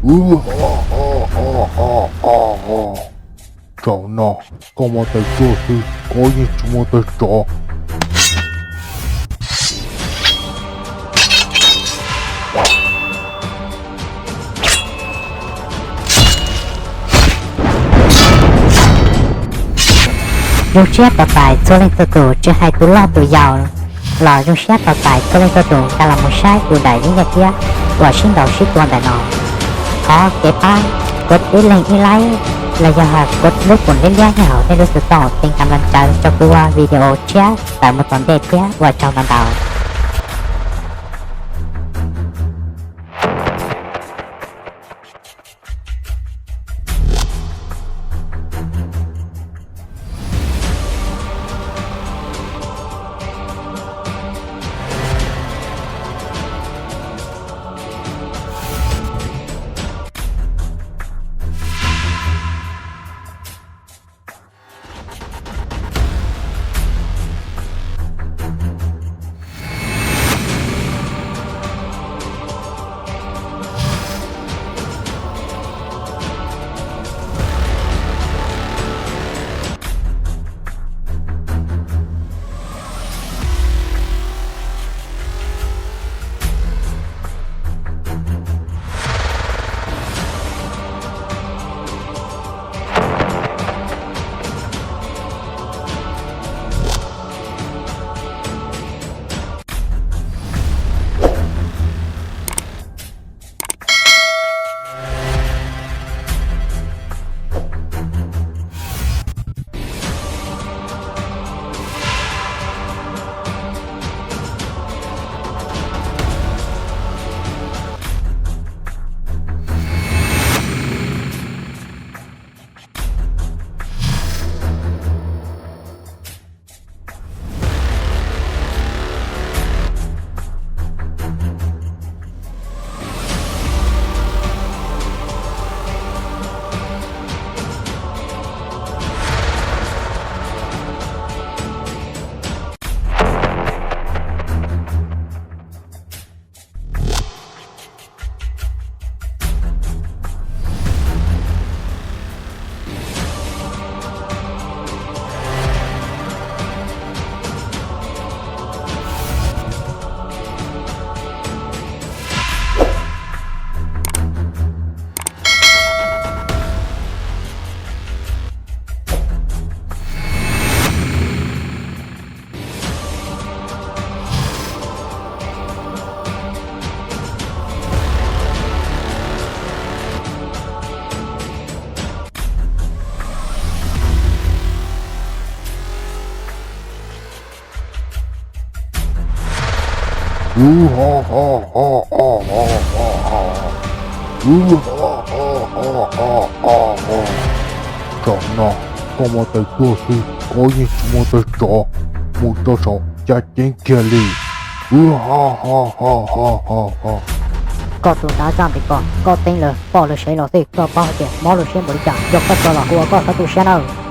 Ub, tsaum no koj muaj tais tuag xwb, koj yeej tsis muaj tais tsov. Zoo siab tos tais txhua leej txhua tus, tsis hais tus loj tus yau los zoo siab tos tais txhua leej txhua tus nkag los mus saib kuv daim video thiab uas sib ntaus sib tua ntawm no. Thov kev pab kuv ib leeg ib like los yog hais kuv lub pum liab liab nyob hauv nej lub xov tooj teem kam los ntawd rau kuv ua video tshiab tawm mus tom ntej thiab ua tsaug ntau ntau. Tsaum no koj muaj tais tuag xwb, koj yeej tsis muaj tais tsov, mus rau saum caj ceeb kiag li. Koj tus ntab zaj npis kos, koj teeb lawv poj lawv sev los xij, koj paub hais tias mob lub siab npaum li cas, yog koj tso los kuv ua koj txhob tu siab nawb.